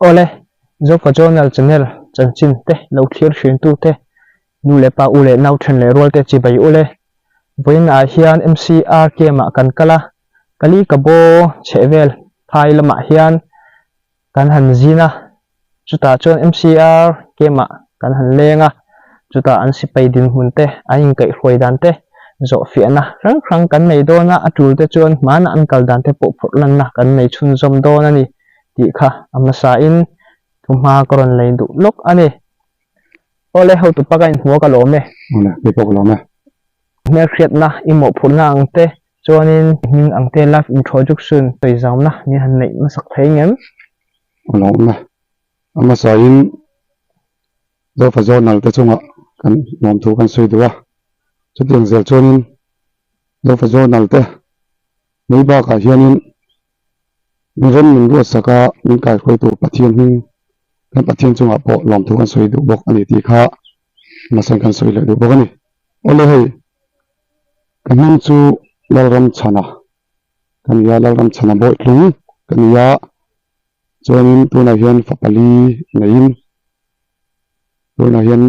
Awle, Zofa Journal Channel chanchin te lo thlir thin tu te, nu leh pa u leh nau then leh rual te chibai ule. Vawiin ah hian MCR camp ah kan kal a, Kali Kabaw chhehvel phai lamah hian kan han zin a, chutah chuan MCR camp ah kan han leng a, chutah an sipai dinhmun te, an inkaihhruai dan te zawhfiahna hrang hrang kan nei dawn a, a tul te chuan hmanah an kal dan te pawh phawrh lanna kan nei chhunzawm dawn a ni tih kha a hmasain thuhma ka rawn lei duh lawk a ni. Awle, hotupa ka inhmu a ka lawm e. Awle, kei pawh ka lawm e. Hmelhriatna i mawhphurhna ang te chuanin hming ang te life introduction sawi zauna min han neih hmasak thei ngem? A lawmna a hmasain Zofa Journal te chungah kan lawmthu kan sawi duh a, chutiang zel chuanin Zofa Journal te mai bakah hianin Miram min ruatsak a, min kaihruaitu Pathian hming kan Pathian chungah pawh lawmthu kan sawi duh bawk a ni tih kha hmasain kan sawi leh duh bawk a ni. Awle hei, ka hming chu Lalramchhana ka ni a, Lalramchhana Bawitlung ka ni a, chuanin tunah hian fa pali neiin tunah hian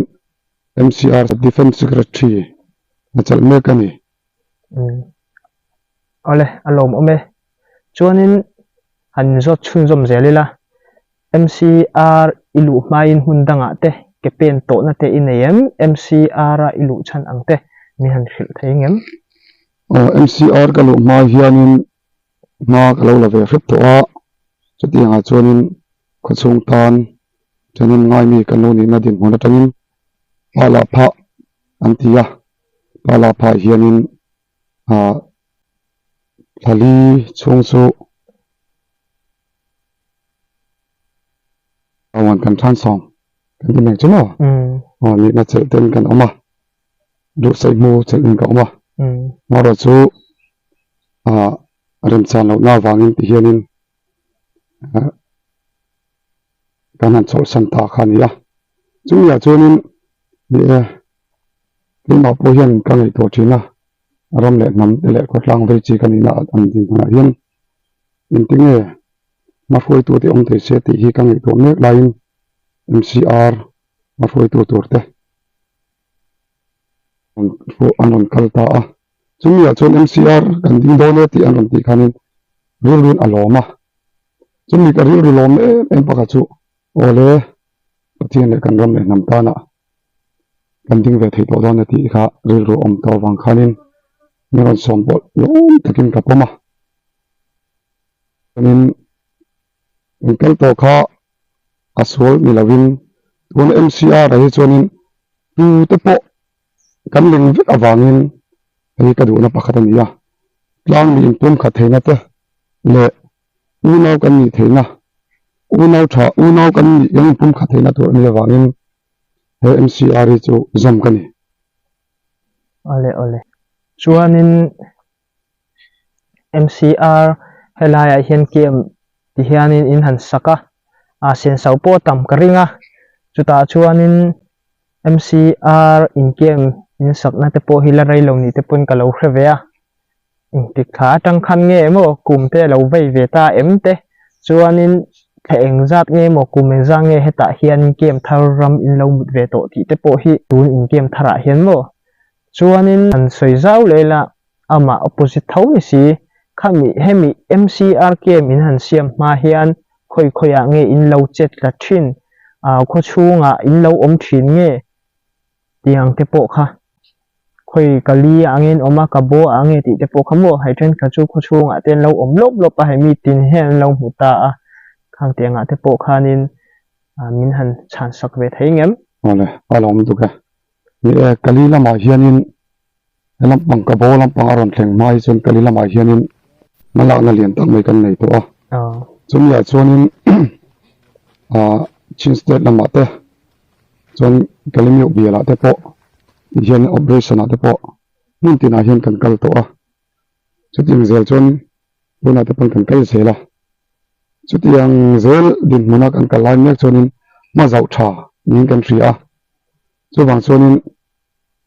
MCR Defence Secretary a chelh mek a ni. Awle, a lawmawm e. Chuanin han zawt chhunzawm zel ila, MCR i luh hmain hmun dangah te ke pen tawhna te i nei em? MCR a i luh chhan ang te min han hrilh thei ngem? Aw, MCR ka luh hma hianin hma ka lo la ve hrep tawh a, chutiangah chuanin khawchhung tan thahnem ngaimi kan lo nihna dinhmun atangin pa lah phah an ti a. Pala phah hianin ah thlali chhung chu awan kan than sawng kan ti mai chu maw aw nihna chelh ten kan awm a duhsaih hmu chelh in ka awm a amaherawh chu ah remchan lohna avangin ti hianin ah kan han chawlhsan ta kha a ni a chumi ah chuanin ni e keimah pawh hian ka ngaihtuah thin a ram leh hnam te leh khawtlang vei chi ka nihna an dinhmunah hian engtinge hmahruaitu te awm thei se tih hi ka ngaihtuah mek laiin M_C_R hmahruaitu tur te an rawn kal ta a chumi ah chuan M_C_R kan ding dawn e tih an rawn tih khanin rilruin a lawm a chumi ka rilru lawm em em pakhat chu awle Pathian leh kan ram leh hnam tanah kan ding ve thei tawh dawn a tih kha rilru awm tawh avang khanin min rawn sawm pawh lawm takin ka pawm a chuanin in kal tawh kha a sual ni lovin tuna M_C_R ah hi chuanin tute pawh kan ling vek avangin hei ka duhna pakhat a ni a tlang mi inpumkhat theihna te leh unau kan nih theihna unau tha unau kan nih kan inpumkhat theihna tur a nih avangin he M_C_R hi chu zawm ka ni. Awle awle. Chuanin M_C_R helaiah hian camp ti hianin in han sak a, a senso pawh a tam ka ring a, chutah chuanin M_C_R in camp in sakna te pawh hi la rei lo ni te pawn ka lo hre ve a. Engtik thla atang khan nge emaw kum te a lo vei ve ta em te chuanin thla eng zat nge emaw kum eng zat nge hetah hian game thar ram in lo mut ve tawh tih te pawh hi tun in game tharah hian maw chuanin han sawi zau leh ila amah opposite tho ni si khami hemi M_C_R game in han siam hma hian khawi khawiah nge in lo chet tla thin ah khawchhungah in lo awm thin nge Tiang te pawh kha khawi ka li ah nge an awm a, ka bo ah nge tih te pawh kha maw hei thenkhat chu khawchhungah te an lo awm lawp lawp a, hei mi tin hian an lo hmu ta a, khang tiangah te pawh khanin min han chhan sak ve thei ngem. Awle, a lo awm tuk e. Ni e, ka li lamah hianin he lampang ka bo lampang a rawn thleng hma hi chuan ka li lamah hianin hmalakna lian tak mai kan nei tawh a. Chumi ah chuanin Chin State lamah te Chuan Kalemioh bialah te pawh hian operation ah te pawh hmun tinah hian kan kal tawh a, chutiang zel chuan tunah te pawn kan kal zel a, chutiang zel dinhmuna kan kal lai mek chuanin hma zauh tha niin kan hria a, chuvang chuanin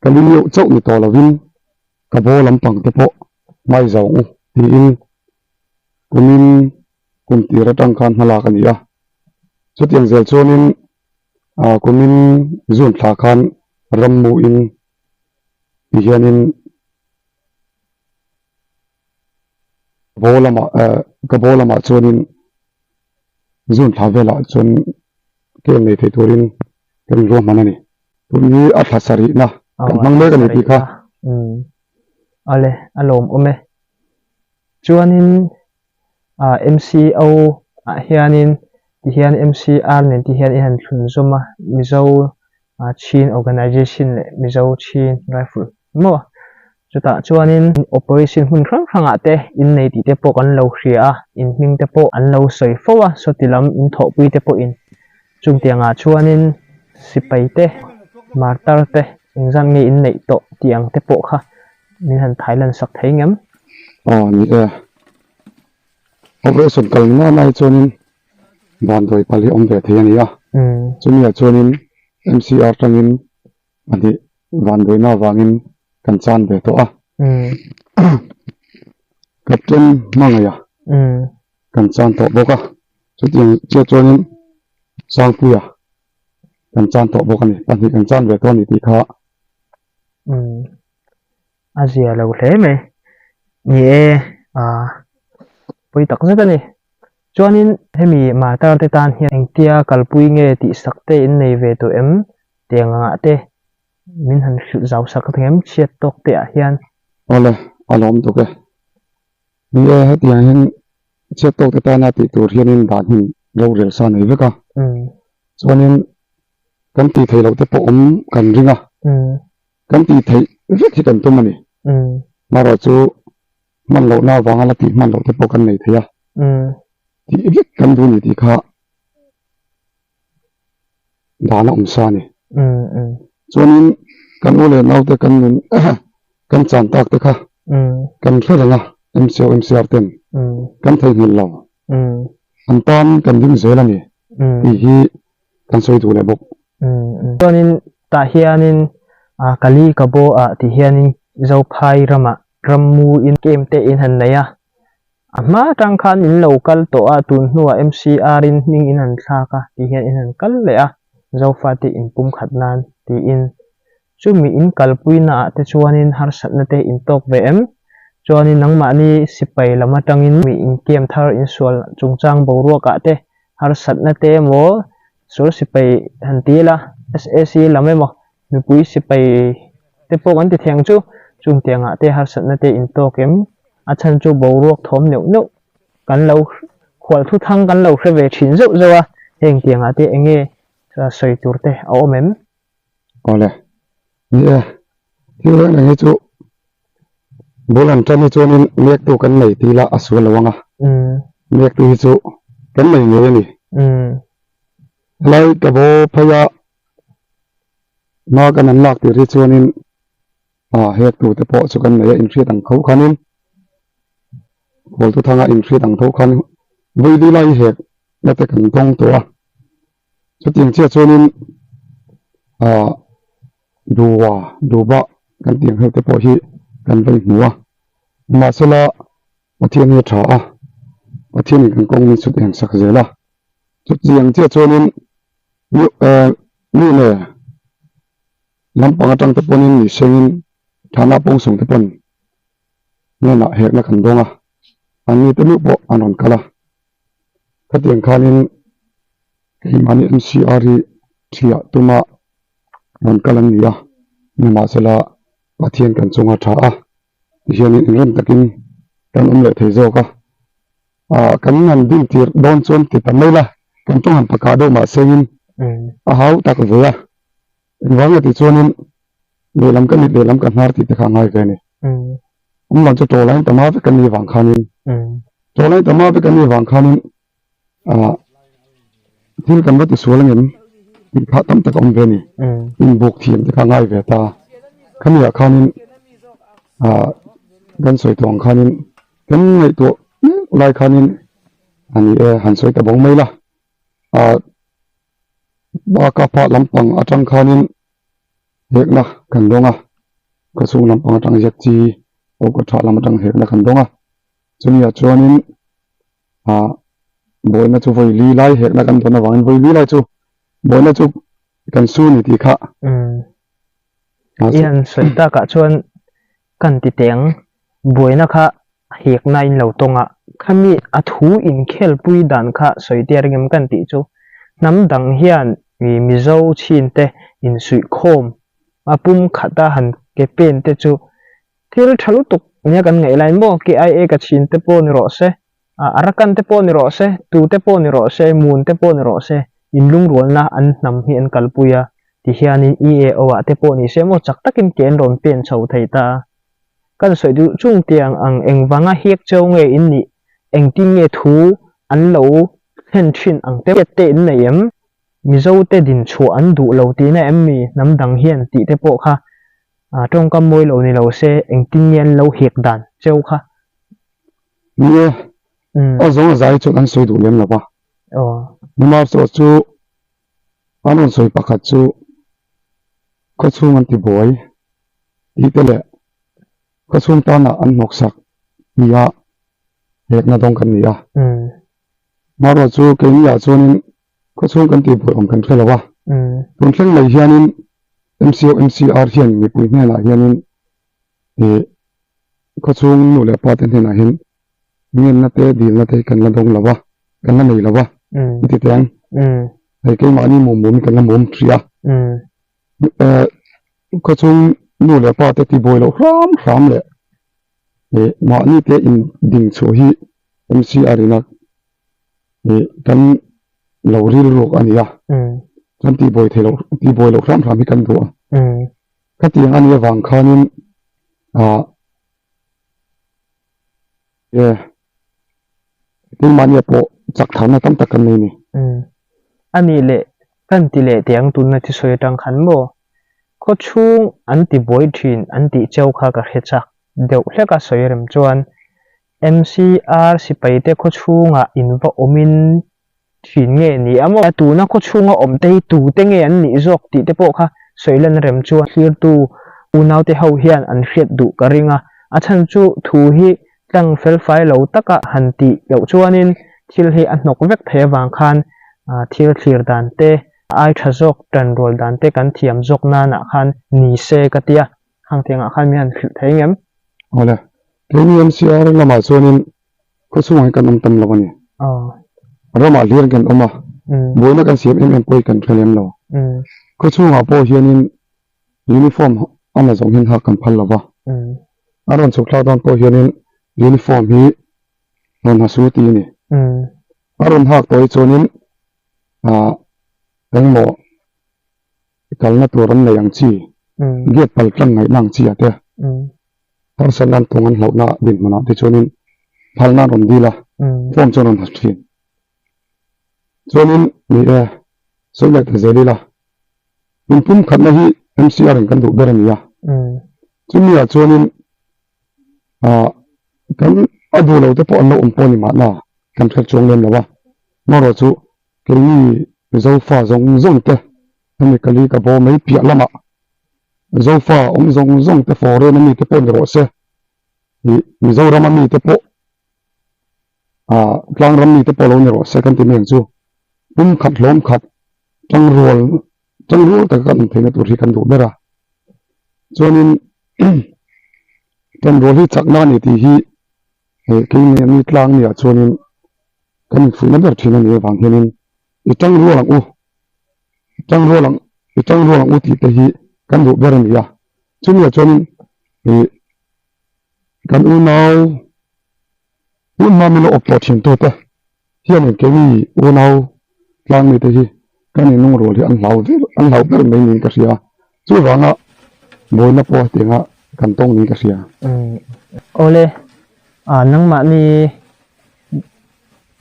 Kalemioh chauh ni tawh lovin ka baw lampang te pawh hmai zauh ang u tiin kumin kum tir atang khan hmalak a ni a. Chutiang zel chuanin ah kumin June thla khan rammuin ti hianin Kabaw lamah eh Kabaw lamah chuanin June thla velah chuan kel nei thei turin kan inruahman a ni. Tun hi a thla sarihna kan hmang mek a ni tih kha. Awle a lawmawm e. Chuanin ah MCO ah hianin tihian MCR nen te hian i han thlun zawm a, Mizo ah Chin Organization leh Mizo Chin Rifle maw? Chutah chuanin operation hmun hrang hrangah te innei tih te pawh kan lo hria a, in hming te pawh an lo sawi fo a, sawti lam in thawhpui te pawhin chungtiangah chuanin sipai te, martar te engzat nge inneih tawh tih ang te pawh kha min han thailan sak thei ngem? Aw ni e, operation kal nana hi chuanin vanduai pal hi awm ve thei a ni a, chumi ah chuanin MCR tangin pahnih vanduaina avangin kan chan ve tawh a, Captain Hmangaia kan chan tawh bawk a, chutiang chiah chuanin Sangpuia kan chan tawh bawk a ni, pahnih kan chan ve tawh a ni tih kha. A zia lo hle mai, ni e, pawi tak zet a ni. Chuanin hemi martar te tan hian engtia kalpui nge tih sak te in nei ve tawh em? Tiang angah te min han hrilh zau sak thei em chhiat tawk te ah hian. Awle, a lawm tuk e. Ni e, hetiang hian chhiat tawk te tana tih tur hianin dan hi rorel sa nei vek a. Chuanin kan tih theih loh te pawh awm kan ring a. Kan tih theih vek hi kan tum a ni. Marawh chu hman lohna avanga la tih hman loh te pawh kan nei thei a. Tih vek kan duh a ni tih kha dan a awm sa a ni. Chuanin kan u leh naute kan nun kan chan tak te kha kan hre reng a, MCO MCR ten kan theihnghilh lo. An tan kan ding zel a ni tih hi kan sawi duh leh bawk. Chuanin tah hianin Kali Kabo ah tih hianin Zophai ramah rammu in camp te in han nei a, A hma atang khan in lo kal tawh a, tun hnuah MCR in hming in han thlak a tih hian in han kal leh a, Zofate in pumkhat nan tiin. Chumi in kalpui naah te chuanin harsatna te in tawk ve em? Chuanin nangmahni sipai lam atangin mi inkiam thar insual chungchang boruakah te harsatna te emaw sual sipai han ti ila SAC lam emaw mipui sipai te pawh kan ti thei ang chu, chungtiangah te harsatna te in tawk em? A chhan chu boruak thawm neuh neuh kan lo khual thu thang kan lo hre ve thin zeuh zeuh a, heng tiangah te eng nge sawi tur te a awm em? Awle, ni e, thil reng reng hi chu bul an tan hi chuanin miaktu kan nei tih lah a sual lo ang a, miaktu hi chu kan nei ngei a ni. Helai ka baw phei a. Hma kan han lak tir hi chuanin ah hek tur te pawh chu kan nei a inhriat ang tho khanin Khualtu thanga inhriat ang tho khan vawi lai hek na te kan dawng tawh a chutiang chiah chuanin ah duha duhba kan tih ang heuh te pawh hi kan va inhmu a mahsela Pathian hi a tha a Pathianin kan kawng min sut eng sak zel a chutiang chiah chuanin. Mi leh lampang atang te pawhin mi sengin thana pawngsawng te pawn hnenah hekna kan dawng a, an mite meuh pawh an rawn kal a, khatiang khanin keimahni MCR hi thiah tuma rawn kal an ni a, nimahsela Pathian kan chunga tha a tihianin inrem takin kan awm leh thei zawk a. Ah kan han din tir dawn chuan ti ta mai la, kan tawng han pakah deuh mah sengin a hau tak ve a, engvang nge tih chuanin lehlam ka mit lehlam ka hnar tih te kha a ngai ve a ni. Awm dan chu tawlain tama vek a ni vang khanin tawlain tama vek a ni vang khanin ah thil kan va tisual angem tih kha tam tak a awm ve a ni. Inbuk thiam te kha a ngai ve ta, khamiah khanin ah kan sawi tawh ang khanin Kan ngaihtuah mek lai khanin a ni e, han sawi ta bawng mai la. Ah, baka phah lampang atang khanin hekna kan dawng a, ka chhung lampang atang ziak chi pawh ka thah lam atang hekna kan dawng a. Chumi ah chuanin ah. Buaina chu vawi li lai hekna kan dawn avangin vawi li lai chu buaina chu kan su ni tih kha. I han sawi takah chuan kan ti teh ang, buaina kha hekna in lo tawng a, khami a thu inkhelpui dan kha sawi tir engem kan tih chu hnam dang hian Mizo chhin te insuihkhawm a pumkhata han ke pen te chu thil tha lutuk nia kan ngaih laiin maw KIA ka chhin te pawh ni rawh se. Arakan te pawh ni rawh se, tu te pawh ni rawh se, Mun te pawh ni rawh se, inlungrualna an hnam hi an kalpui a, tihianin EAO ah te pawh ni se maw chak takin ke an rawn pen chho thei ta. Kan sawi duh chung tiang ang engvanga hiak cheu nge in nih, engtin nge thu an lo thlen thin ang te te in nei em? Mizo te din chhuah an duh lo tihna em mi hnam dang hian tih te pawh kha tawngkam mawi lo ni lo se engtin nge an lo hiak dan cheu kha Ni e, a zawng a zai chuan an sawi duh lem lo va. Nimahsawh chu an rawn sawi pakhat chu khawchhung an ti buai tih te leh khawchhung tanah an hnawksak nia hekna dawng kan ni a. Marawh chu keiniah chuanin khawchhung kan tih buai awm kan hre lo a. Tun thleng mai hianin MCO MCR hian mipui hnenah hianin Ih, khawchhung nu leh pa te hnenah hian ngenna te dilna te hi kan la dawng lo va, kan la nei lo va, i ti teh ang. Hei keimahni mum mum hi kan la mum hrih a. Eh, khawchhung nu leh pa te tibuai loh hram hram leh ih mahni te in ding chhuah hi MCR ina ih kan lo rilruk a ni a. Kan tibuai thei loh, tibuai loh hram hram hi kan duh a. Khatiang a nih avang khanin ah e keimahnia pawh chak tharna tam tak kan nei a ni. Umm a nih leh kan ti leh teh ang tunna thisawi atang khan maw khawchhung an ti buai thin an tih cheu kha ka hre chak deuh hlek a sawi rem chuan MCR sipai te khawchhungah in va awmin thin nge ni a maw? Tuna khaw chhunga awm te hi tute nge an nih zawk tih te pawh kha sawi lan rem chuan thlirtu unaute ho hian an hriat duh ka ring a. A chhan chu thu hi tlang felfai lo taka han tih loh chuanin thil hi a hnawk vek thei avang khan thil thlir dan te, ai tha zawk tanrual dan te kan thiam zawk nanah khan ni se ka tia. Khang tiangah khan mi han hrilh thei ngem? Awle, keini MCR lamah chuanin Khaw chhungah hian kan awm tam lo a ni. Ramah hlir kan awm a, buaina kan siam em em pawh hi kan hre lem lo. Khaw chhungah pawh hianin uniform a la zawng hian hak kan phal lo va. A rawn chhuk thlak dawn pawh hianin uniform hi rawn ha su ti a ni. A rawn hak tawh hi chuanin engmaw kalna tur an nei ang chi, gate pal tlang ngaihna ang chi ah te, harsatna an tawng an hlauhna dinhmunah te chuanin phalna an rawn dil a, form chu an rawn ha thin. Chuanin ni e, sawi leh ta zel ila, inpumkhatna hi MCR in kan duh ber a ni a, chumi ah chuanin ah kan a duh lo te pawh an lo awm pawh a ni mahna kan hre chuang lem lo a, marawh chu Keini Zofa zawng zawng te hemi ka li ka bo mai piah lamah Zofa awm zawng zawng te foreign a mite pawh ni rawh se ih Mizoram a mite pawh ah tlangram mite pawh lo ni rawh se kan ti mai ang chu pum khat hlawm khat tangrual tangrual taka kan awm theihna tur hi kan duh ber a chuanin tangrual hi chakna a ni tih hi Hei keini mi tlang ni ah chuanin kan infuihna ber thin a nih avang hianin i tang rual ang u, i tang rual ang, i tang rual ang u tih te hi kan duh ber a ni a. Chumi ah chuanin ih kan unau tun hma mila awp tawh thin tute hianin keini unau tlang mite hi kan inlungrual hi an hlau ber an hlau ber mai niin ka hria a, chuvanga buaina pawh hetianga kan tawng niin ka hria. Awle, nangmahni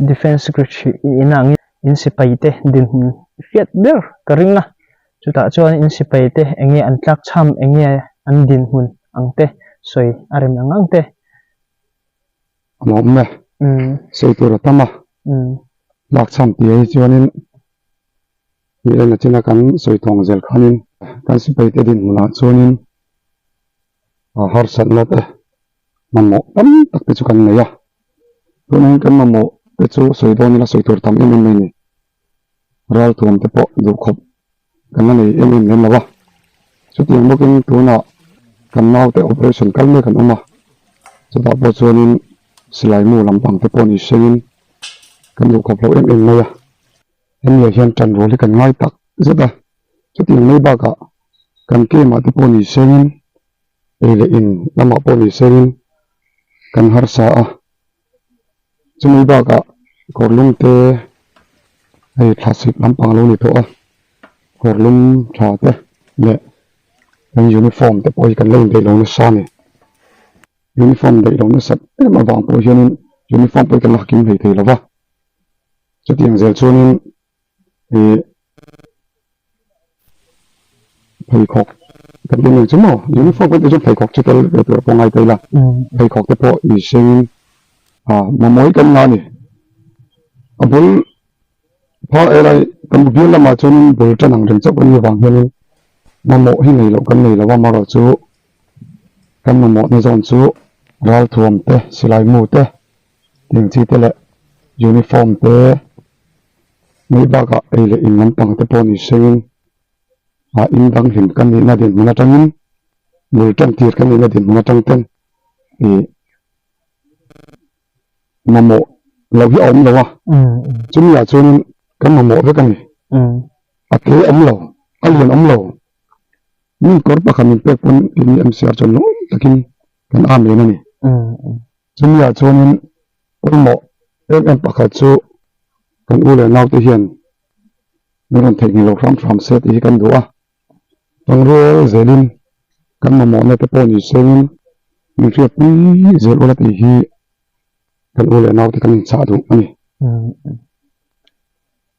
Defence Secretary i inah angin in sipai te dinhmun hriat ber ka ring a, chutah chuan in sipai te enge an tlakchham enge an dinhmun ang te sawi a rem ang ang te. A lawm e, sawi tur a tam a, lak chhan tih hi chuanin i en a china kan sawi thawng zel khanin kan sipai te dinhmunah chuanin harsatna te mamawh tam tak te chu kan nei a, tunah hian kan mamawh. te chu sawi dawn ila sawi tur tam em em mai a ni. Ralthuam te pawh duhkhawp kan la nei em em lem lo a. Chutiang bawkin tunah kan naute operation kal mek an awm a, chutah pawh chuanin silai mu lampang te pawh ni hrengin kan duhkhawp lo em em mai a. Hemi ah hian tan rual hi kan ngai tak zet a, chutiang mai bakah kan camp ah te pawh ni hrengin ei leh in lamah pawh ni hrengin kan harsa a. Chumi bakah kawrlum te hei thlasik lampang a lo ni tawh a, kawrlum tha te leh kan uniform te pawh hi kan la indaih lo nasa a ni. Uniform daih lo nasat em avang pawh hianin uniform pawh hi kan la hakim hlei thei lo va, chutiang zel chuanin ih pheikhawk kan ti mai chu maw uniform kan tih chuan pheikhawk chu tel ve tur pawh ngai ta ila pheikhawk te pawh in sengin ah mamawh hi kan la a ni a bul phar elai kan bial lamah chuan bul tan ang reng chauh kan nih vang hianin mamawh hi nei loh kan nei lo a amaherawhchu kan mamawh na zawn chu ralthuam te silai mu te tiang chi te leh uniform te. Mai bakah ei leh in lampang te pawh ni sengin ah in dang hlim kan nihna dinhmun atangin bul tan tir kan nihna dinhmun atang ten ih mamawh loh hi a awm lo a, chumi ah chuanin kan mamawh vek a ni, a te awm lo, a lian awm lo, mi kawr pakhat min pek pawn keini MCR chuan lawm takin kan amen a ni. Chumi ah chuanin pawimawh em em pakhat chu kan u leh naute hian min rawn theihnghilh lo hram hram se tih hi kan duh a, tangrual zelin kan mamawhna te pawh ni sengin min hriatpui zel ula tih hi kan u leh naute kan inchah duh a ni.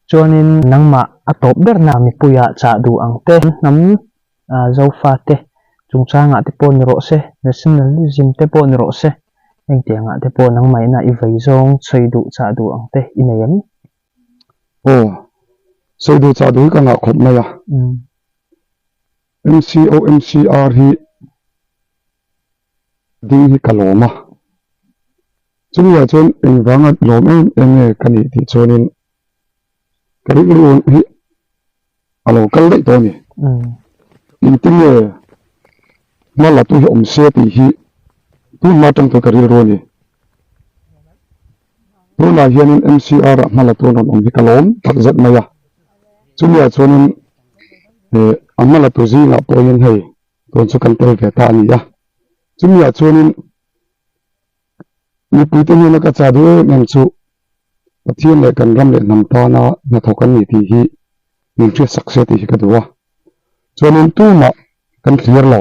Chuanin nangmah a tawp berna mipuiah chah duh ang te, hnam Zofate chungchangah te pawh ni rawh se, nationalism te pawh ni rawh se, engtiangah te pawh nangmahina i vei zawng sawi duh chah duh ang te i nei em? Aw, sawi duh chah duh hi ka ngah khawp mai a. MCOMCR hi ding hi ka lawm a, chumi ah chuan engvanga lawm em em nge ka nih tih chuanin ka rilru hi a lo kal daih tawh a ni. Engtin nge hma la tu hi awm se tih hi tunhma atang chuan ka rilru a ni. Tunah hianin MCR ah hma la tu an rawn awm hi ka lawm tak zet mai a, chumi ah chuanin a hma la tu zingah pawhin hei tun chu kan tel ve ta a ni a, chumi ah chuanin mipuite hnena ka chah duh em em chu Pathian leh kan ram leh hnam tana hnathawk an ni tih hi min hriatsak se tih hi ka duh a, chuanin tumah kan thlir lo,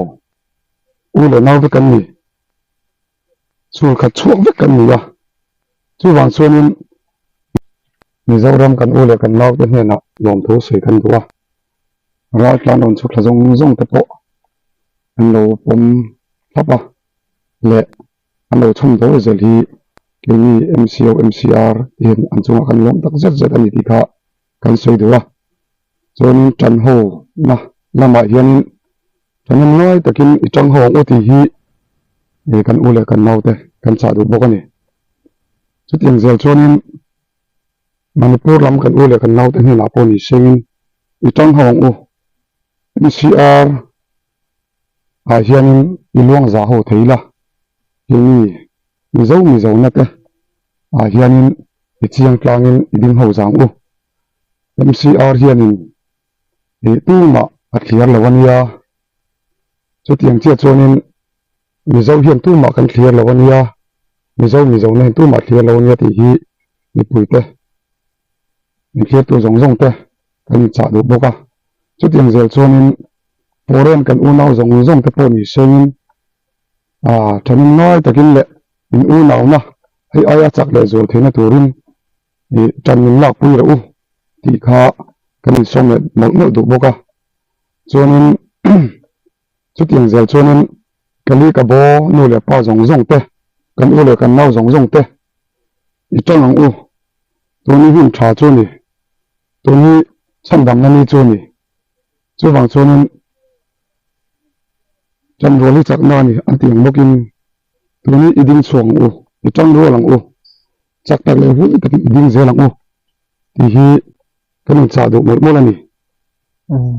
u leh nau vek an ni, chhul khat chhuak vek kan ni a, chuvang chuanin Mizoram kan u leh kan naute hnenah lawmthu sawi kan duh a. Raltlan rawn chhuk thla zawng zawng te pawh an lo pawm thlap a leh an lo chhawm dawl zel hi keini MCO MCR te hian an chungah kan lawm tak zet zet a ni tih kha kan sawi duh a. Chuanin tan ho na lamah hianin thahnem ngai takin i tang ho ang u tih hi kan u leh kan naute kan chah duh bawk a ni. Chutiang zel chuanin Manipur lam kan u leh kan naute hnenah pawh ni sengin i tang ho ang u. NCR ah hianin i luang zah ho thei la, keini Mizo Mizo na te ah hianin i chiang tlangin i ding ho zang u. MCR hianin ih tumah a thliar lo a nia, chutiang chiah chuanin Mizo hian tumah kan thlir lo a nia, Mizo Mizo na hian tumah thlir lo a nia tih hi mipuite, min thlirtu zawng zawng te kan inchah duh bawk a. Chutiang zel chuanin foreign kan unau zawng zawng te pawh ni sengin ah thahnem ngai takin leh in unauna hei aia chak leh zual theihna turin ih tan min lakpui reuh u tih kha kan insawm leh mawlh mawlh duh bawk a. Chuanin Chutiang zel chuanin Kali ka baw nu leh pa zawng zawng te, kan u leh kan nau zawng zawng te i tang ang u. Tun hi hun tha chu a ni, tun hi chhandamna ni chu a ni. Chuvang chuanin Tanrual hi chakna a ni an ti ang bawkin tun hi i ding chhuak ang u, i tang rual ang u. Chak tak leh hui takin i ding zel ang u tih hi kan inchah duh mawlh mawlh a ni. Umm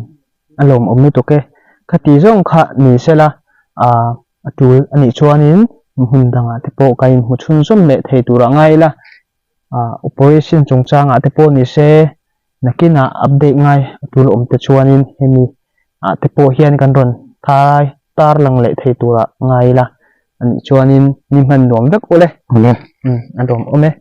a lawmawm lutuk e. Khati zawng kha ni sela ah a tul a nih chuanin hmun dangah te pawh ka inhmu chhunzawm leh thei turah ngai ila ah operation chungchangah te pawh ni se nakinah update ngai a tul awm te chuanin hemi ah te pawh hian kan rawn thai tar lang leh thei turah ngai ila a nih chuanin ni hman nuam vek ule. Awle. Umm a lawmawm e.